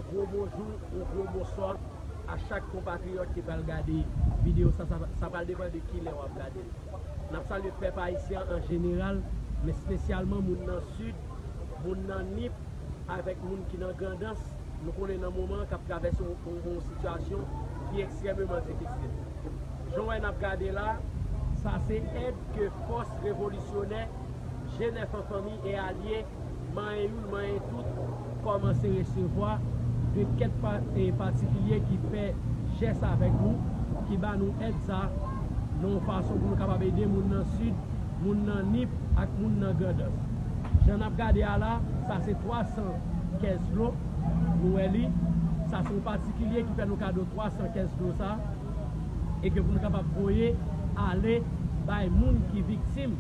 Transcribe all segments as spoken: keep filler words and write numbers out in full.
Gwo bonjou, yon gwo bonswa a chak konpatriyòt ki pral gade videyo sa. Sa, sa pral depann de kilè w ap gade l. N ap salye pèp ayisyen an an jeneral, men espesyalman moun nan Sid, moun nan Nip, avèk moun ki nan Grandans. Nou konnen nan moman an k ap travèse yon, yon, yon sitiyasyon ki ekstrèmeman difisil. Jan w wè n ap gade la, sa se èd ke fòs revolisyonè G nèf an fanmi e alye, manyen youn, manyen tout, kòmanse resevwa de kèk pa, e, patikilye ki fè jès avèk nou, ki ba nou èd sa, nan yon fason pou nou kapab ede moun nan Sid, moun nan Nip ak moun nan Grandans. Jan n ap gade a la, sa se twa san kès dlo, nou wè li. Sa se yon patikilye ki fè nou kado twa san kès dlo sa, e ke pou nou kapab voye ale bay moun ki viktim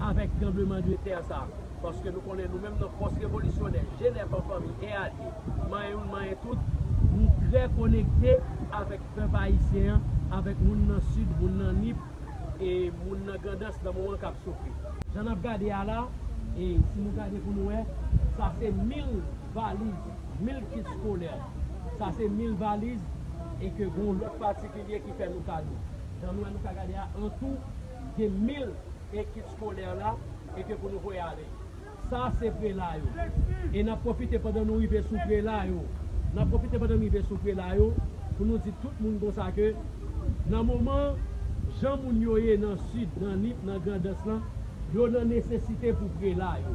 avèk tranbleman de tè sa. Paske nou konnen nou menm nan fòs revolisyonè, G nèf an fanmi e alye, manyen youn, manyen tout, nou trè konekte avèk pèp ayisyen an, avèk moun nan Sid, moun nan Nip, e moun nan Grandans nan moman k ap soufri. Jan n ap gade a la, e si nou gade pou nou wè, sa se mil valiz, mil kit eskolè. Sa se mil valiz, e ke gon lòt patikilye ki fè nou kado. Jan nou wè nou ka gade a, an tou, gen mil e kit eskolè la, e ke pou nou voye ale. Sa se prela yo. E n ap pwofite pandan nou rive sou prela yo. N ap pwofite pandan nou rive sou prela yo, pou nou di tout moun konsa ke, nan moman, jan moun yo ye nan Sid, nan Nip, nan Grandans lan, yo nan nesesite pou prela yo.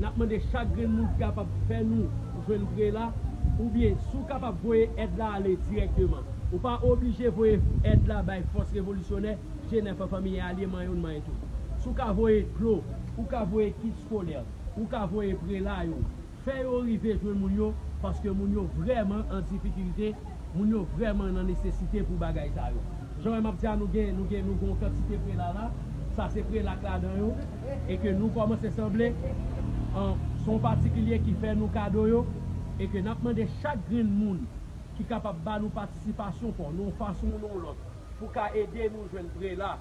N ap mande chak grenn moun ki kapab fè nou jwenn prela, oubyen si w kapab voye èd la ale dirèkteman. Ou pa oblije voye èd la bay fòs revolisyonè, G nèf an fanmi e alye, manyen youn, manyen tout. Si w ka voye dlo, ou ka voye kit eskolè, ou ka voye prela yo. Fè yo rive jwenn moun yo, paske moun yo vrèman an difikilte, moun yo vrèman nan nesesite pou bagay sa yo. Jan wè m ap di a, nou gen, nou gen, nou gen yon kantite prela la, sa se prela k ladan yo, e ke nou kòmanse sanble, an, se yon patikilye ki fè nou kado yo, e ke n ap mande chak grenn moun ki kapab ba nou patisipasyon pa w, nan yon fason ou nan yon lòt, pou ka ede nou jwenn prela,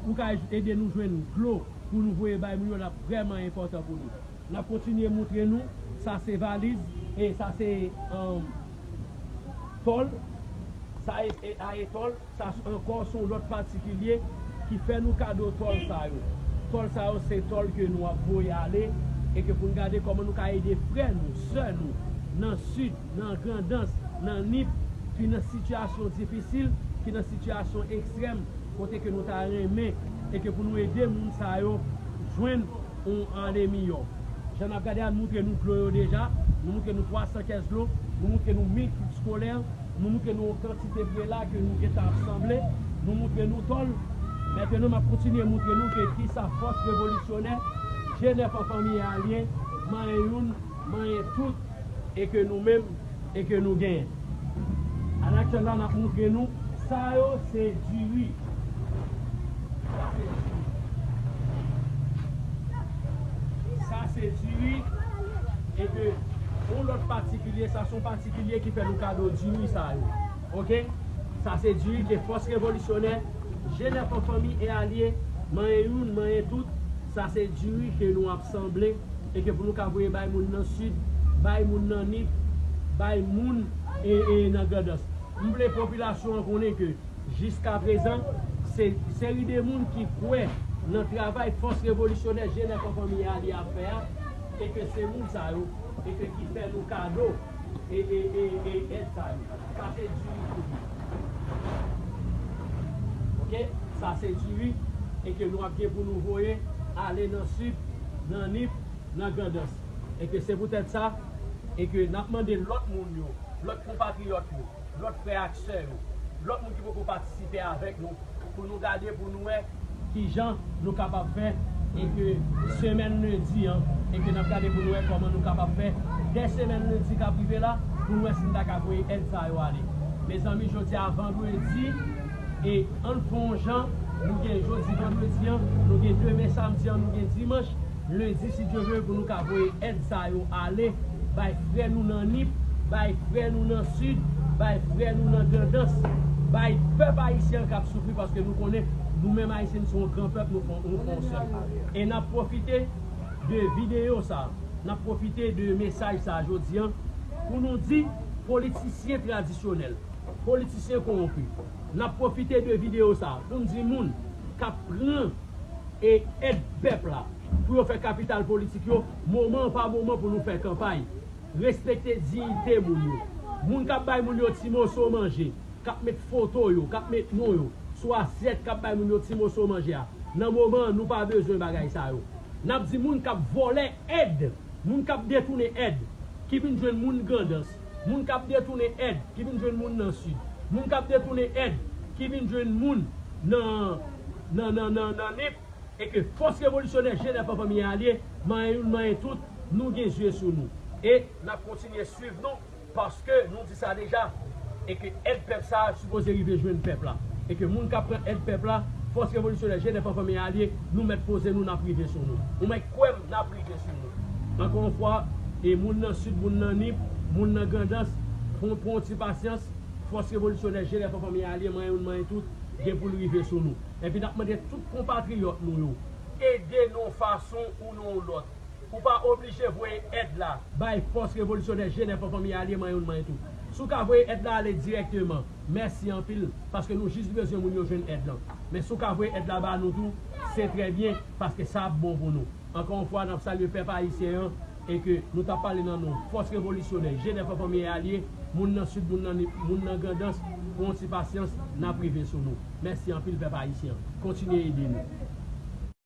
pou ka ede nou jwenn dlo, pou nou voye bay moun yo, l ap vrèman enpòtan pou nou. N ap kontinye moutre nou, sa se valiz, e sa se, um, tòl, sa e, e, a e tòl, sa s-, ankò se yon lòt patikilye ki fè nou kado tòl sa yo. Tòl sa yo se tòl ke nou ap voye ale, e ke pou n gade kòman nou ka ede frè nou, sè nou, nan Sid, nan Grandans, nan Nip, ki nan sitiyasyon difisil, ki nan sitiyasyon ekstrèm, kote ke nou ta renmen, e ke pou nou ede moun sa yo jwenn yon ale miyò. Jan n ap gade a, nou moutre nou dlo yo deja, nou moutre nou twa san kès dlo, nou moutre nou mil kit eskolè, nou moutre nou yon kantite prela ke nou gentan ap sanble, nou moutre nou tòl. Mentnan, m ap kontinye moutre nou ke kisa fòs revolisyonè G nèf an fanmi e alye, manyen youn, manyen tout, e ke nou menm, e ke nou genyen. Alaktyèl la, n ap moutre nou, sa yo se diri. Sa se diri. Sa se diri, e ke yon lòt patikilye, sa se yon patikilye ki fè nou kado diri sa yo. Oke? Sa se diri ke fòs revolisyonè, G nèf an fanmi e alye, manyen youn, manyen tout, sa se diri ke nou ap sanble, e ke pou nou ka voye bay moun nan Sid, bay moun nan Nip, bay moun, e, e, nan Grandans. M vle popilasyon an konnen ke jiskaprezan, se seri de moun ki kwè nan travay fòs revolisyonè G nèf an fanmi e alye ap fè a, e ke se moun sa yo, e ke ki fè nou kado e, e, e, e èd sa yo. Sa se diri pou nou. Oke? Sa se diri, e ke nou ap gen pou nou voye ale nan Sid, nan Nip, nan Grandans. E ke se poutèt sa, e ke n ap mande lòt moun yo, lòt konpatriyòt yo, lòt frè ak sè yo, lòt moun ki poko patisipe avèk nou, pou nou gade, pou nou wè kijan nou kapab fè, e ke semèn lendi an, e ke n ap gade pou nou wè kòman nou kapab fè, dè semèn lendi k ap rive la, pou nou wè si n ta ka voye èd sa yo ale. Mezanmi, jodi a vandredi, e ann fè yon jan, nou gen jodi vandredi an, nou gen demen samdi an, nou gen dimanch, lendi, si Dye vle, pou nou ka voye èd sa yo ale, bay frè nou nan Nip, bay frè nou nan Sid, bay frè nou nan Grandans, bay pèp ayisyen an k ap soufri, paske nou konnen, nou menm ayisyen, nou se yon gran pèp, nou fon, nou fon sèl. E n ap pwofite de videyo sa, n ap pwofite de mesaj sa jodi an, pou nou di, Politisyen tradisyonèl, politisyen kowonpi. N ap pwofite de videyo sa a pou n di moun k ap pran e èd pèp la pou yo fè kapital politik yo, moman an pa moman pou nou fè kanpay. Respekte diyite moun yo. Moun k ap bay moun yo ti moso manje, k ap met foto yo, k ap met non yo sou asyèt k ap bay moun yo ti moso manje a, nan moman an, nou pa bezwen bagay sa yo. N ap di moun k ap vòlè èd, moun k ap detounen èd, ki vin jwenn moun Grandans, moun k ap detounen èd, ki vin jwenn moun nan Sid, moun k ap detounen èd, ki vin jwenn moun nan, nan, nan, nan, nan Nip, e ke Fòs Revolisyonè G nèf an fanmi alye, manyen youn, manyen tout, nou gen zye sou nou. E n ap kontinye swiv nou, paske nou di sa deja, e ke èd pèp sa a sipoze rive jwenn pèp la. E ke moun k ap pran èd pèp la, Fòs Revolisyonè G nèf an fanmi alye, nou mèt poze nou, n ap rive sou nou. Ou mèt kwè m, n ap rive sou nou. Ankò yon fwa, e moun nan Sid, moun nan Nip, moun nan Grandans, pran, pran yon ti pasyans, Fòs Revolisyonè G nèf an fanmi alye, manyen youn, manyen tout, gen pou l rive sou nou. Epi n ap mande tout konpatriyòt nou yo, ede nou yon fason ou nan yon lòt. Ou pa oblije voye èd la bay Fòs Revolisyonè G nèf an fanmi alye, manyen youn, manyen tout. Si w ka voye èd la ale dirèkteman, mèsi anpil, paske nou jis bezwen moun yo jwenn èd lan. Men si w ka voye èd la ba nou tou, se trè byen, paske sa ap bon pou nou. Ankò yon fwa, n ap salye pèp ayisyen an, e ke nou t ap pale nan non Fòs Revolisyonè G nèf an fanmi alye, moun nan Sid, moun nan Nip, moun nan Grandans, pran yon ti pasyans, n ap rive sou nou. Mèsi anpil, pèp ayisyen an. Kontinye ede nou.